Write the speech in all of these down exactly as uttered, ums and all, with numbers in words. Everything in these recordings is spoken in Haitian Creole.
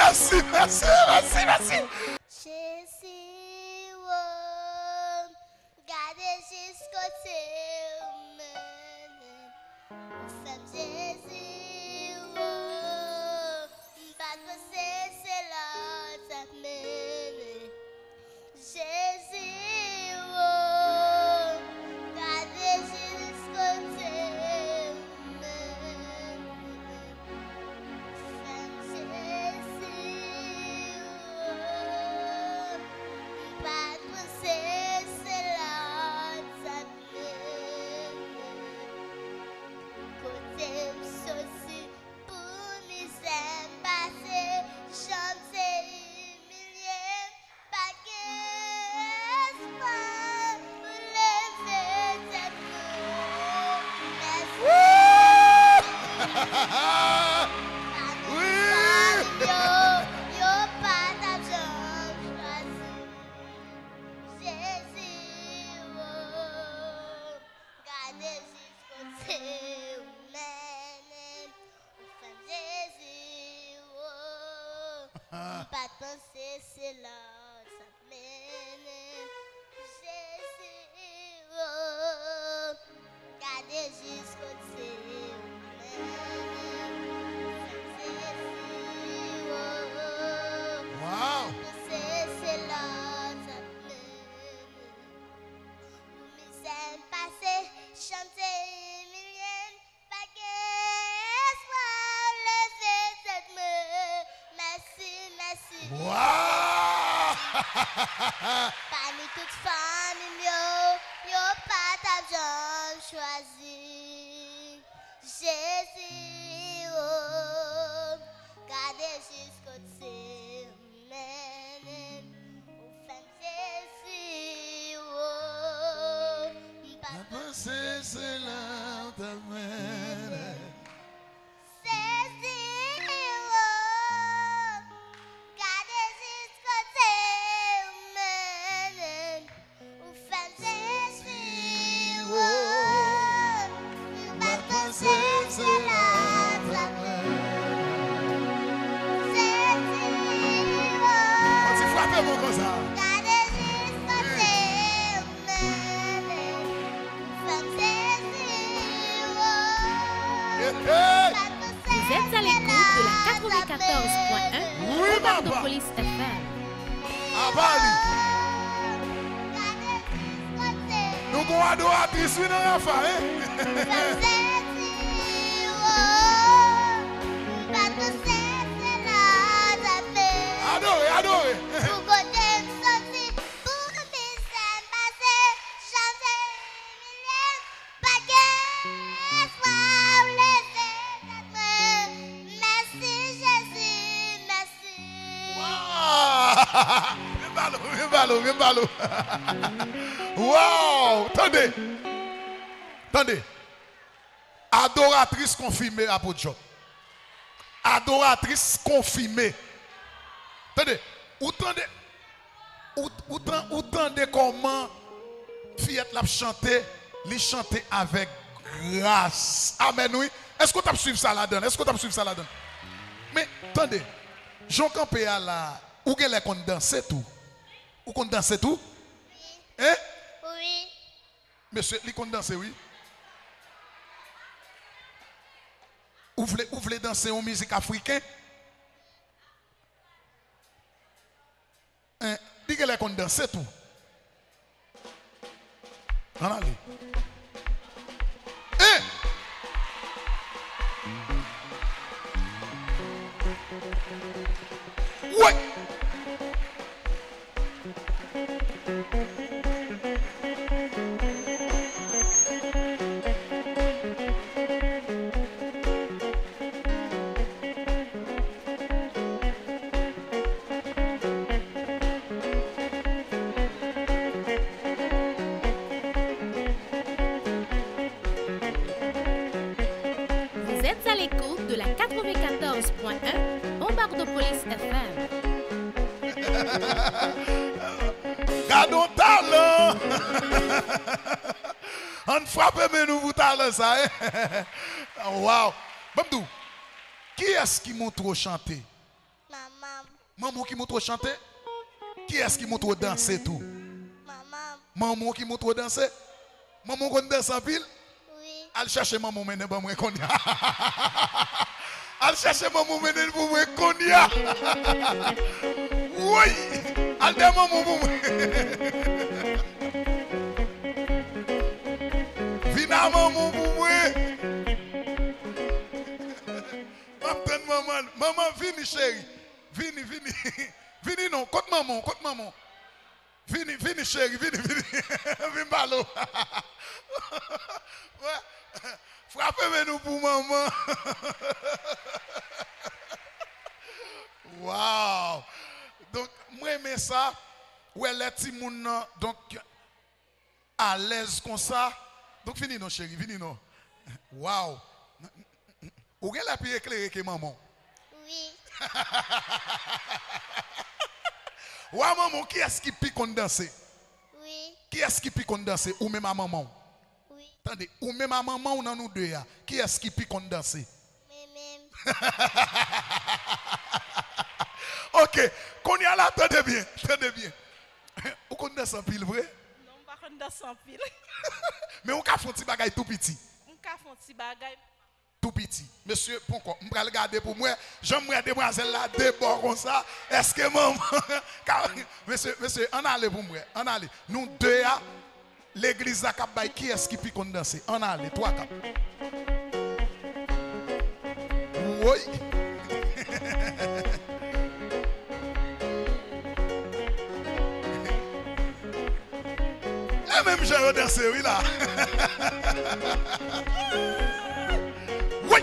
Mèsi, mèsi, mèsi, mèsi. Jezi, wo, gade jis kote w mennen. Ou fè m Jezi, wo, m pa t panse se la w t ap mennen. Jezi, wo, gade jis kote w mennen. Fè m Jezi, wo, m pa t panse se la w t ap mennen. Kote m soti, pou mizè m pase, jan m te imilye m, pa gen espwa pou leve tèt mwen. Mèsi. Woo! Pami fanmi m yo, yo pa t ap janm chwazi m. Jezi, wo, gade jis kote w mennen m. Ou fè m Jezi, wo, m pa t panse se la w t ap mennen m. Jezi, wo, gade jis kote w mennen m. Ou fè m Jezi, wo, m pa t panse se la w t ap mennen m. Pou mizè m pase, jan m te imilye m, pa gen espwa leve tèt mwen. Mèsi, mèsi. Wow! Pami tout fanmi m yo, yo pa t ap janm chwazi m. Jezi, wo, gade jis kote w mennen m. Ou fè m Jezi, wo, m pa t panse se la w t ap mennen m. Jezi, wo, gade jis kote w mennen m. Ou fè m Jezi, wo, m pa t panse se la w t ap mennen m. Jezi, wo, gade jis kote w mennen m. Ou fè m Jezi, wo, m pa t panse se la w t ap mennen m. Vous êtes à l'écoute de la quatre-vingt-quatorze point un Bombardopolis F M. Apa li? Nou gon adoratris wi nan Rafa, hein? Adore, adore. Pou kote m soti, pou mizè m pase, jan m te imilye m, pa gen espwa w leve tèt mwen. Mèsi Jezi, mèsi. Waw! Vin ba nou, vin ba nou, vin ba nou. Waw! Tande! Tande! Adoratris konfime, Apot Job. Adoratris konfime. Tande! Ou tande, ou, ou tan-, ou tande kòman fiyèt la ap chante, li chante avèk gras. Amèn, wi. Èske w t ap swiv sa ladan l? Èske w t ap swiv sa ladan l? Men, tande, jan w kanpe a la, ou genlè konn danse tou. Ou konn danse tou? Hein? Wi. Mesye, li konn danse, wi. Ou vle, ou vle danse yon mizik afriken? Hein, li genlè konn danse tou. Ann ale. Hein! Woy! Vous êtes à l'écoute de la quatre-vingt-quatorze point un Bombardopolis F M. Gade yon talan! Ann frape men nou pou talan sa, hein? Waw! Ban m di w, kiyès ki montre w chante? Manman Manman w ki montre w chante? Kiyès ki montre w danse tou? Manman. Manman w ki montre w danse? Manman w konn danse anpil? Wi. Al chèche manman w mennen ban mwen kounye a. Al chèche manman w mennen l pou mwen kounye a. Woy! Al dèyè manman w pou mwen. Vin a manman w pou mwen. M ap tann manman l. Manman, vini, cheri. Vini, vini. Vini non. Kot manman w? Kot manman w? Vini, vini, cheri, vini, vini. Vin pale w. Wè. Frape men nou pou manman. Wow. Donk, mwen renmen sa. Wè lè timoun nan, donk, alèz konsa. Donk, vini non, cheri, vini non. Wow. Ou genlè pi eklere ke manman w. Wi. Wa manman w, kiyès ki pi konn danse? Wi. Kiyès ki pi konn danse? Ou menm a manman w? Wi. Tande, ou menm a manman w nan nou de a, kiyès ki pi konn danse? Mwen menm. Ok, kounye a la, tande byen, tande byen. Ou konn danse anpil, vre? Non, m pa konn danse anpil. Men ou ka fè yon ti bagay tou piti. M ka fè yon ti bagay. Tou piti. Mesye, ponkò. M pral gade pou m wè. Jan m wè demwazèl la de bò konsa. Èske manman ka, mesye, mesye, ann ale pou m wè. Ann ale. Nou de a, legliz la k ap bay kiyès ki pi konn danse. Ann ale, twa, kat. Woy! E menm jan yo danse, wi, la. Woy!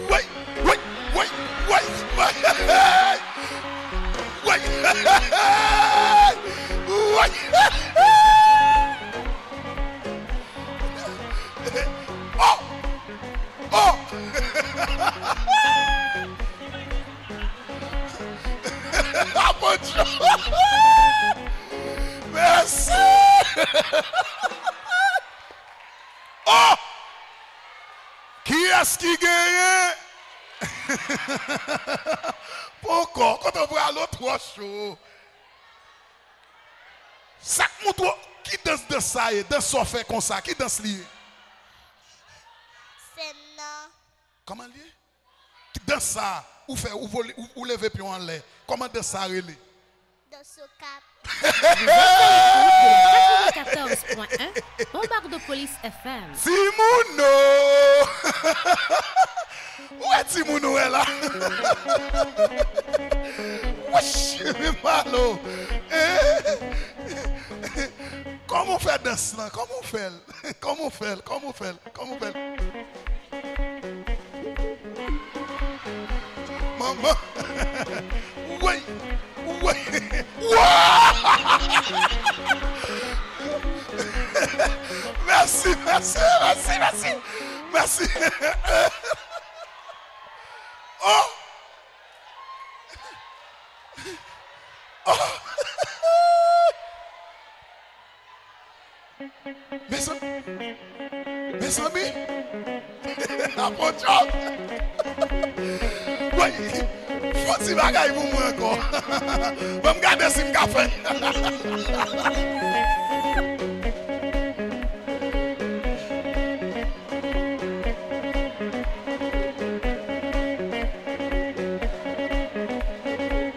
Woy! Woy! Woy! Woy! Woy! Woy! Oh! Oh! Apot John! Mèsi! Oh! Kiyès ki genyen? Poko, kote w prale w twò cho. Sa k montre w ki dans, dans sa ye? Dans sa w fè konsa, ki dans li ye? Sèn nan. Kòman l ye? Dans sa, ou fè, ou vole, ou, ou leve pye w anlè. Kòman dans sa rele? Dans Okap. Vous êtes à l'écoute de la quatre-vingt-quatorze point un Bombardopolis F M. Timoun o! Ou wè timoun ou wè la? Wouch! Vin pale w. Eh! Kòman w fè dans lan? Kòman w fè l? Kòman w fè l? Kòman w fè l? Kòman w fè l? Manman! Woy! Woy! Wa! Mèsi, mèsi, mèsi, mèsi! Mèsi! Oh! Oh! Mezanmi, mezanmi, Apot John, woy, fè yon ti bagay pou mwen ankò. Ban m gade si m ka fè.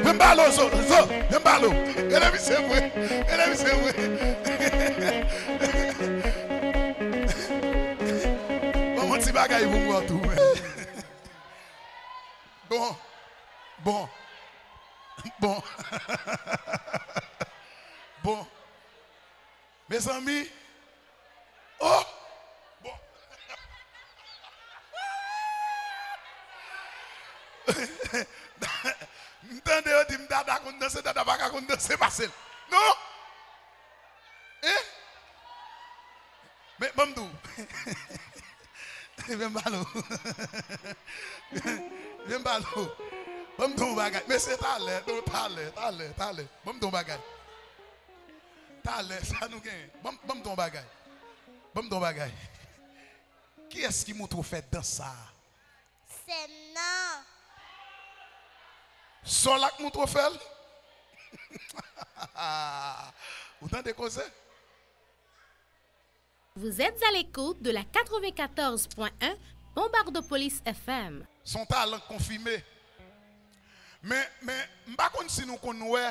Vin pale w, Zo, Zo, vin pale w. Rele misye vre, rele misye vre. Ban m yon ti bagay pou m wè tou, men. Bon, bon, bon, bon. Mezanmi, oh! Bon. M tande yo di m Dada konn danse, Dada pa ka konn danse pase l. Non? Hein? Men, ban m di w. Vin pale w. Vin pale w. Ban m di w yon bagay. Mesye, talè, talè, talè, talè. Ban m di w yon bagay. Talè, sa nou genyen. Ban m, ban m di w yon bagay. Ban m di w yon bagay. Kiyès ki montre w fè dans sa a? Sèn nan. Sòl ak mouton fè l. Ou tande koze? Vous êtes à l'écoute de la quatre-vingt-quatorze point un Bombardopolis F M. Se yon talan k konfime. Men, men, m pa konn si nou konn wè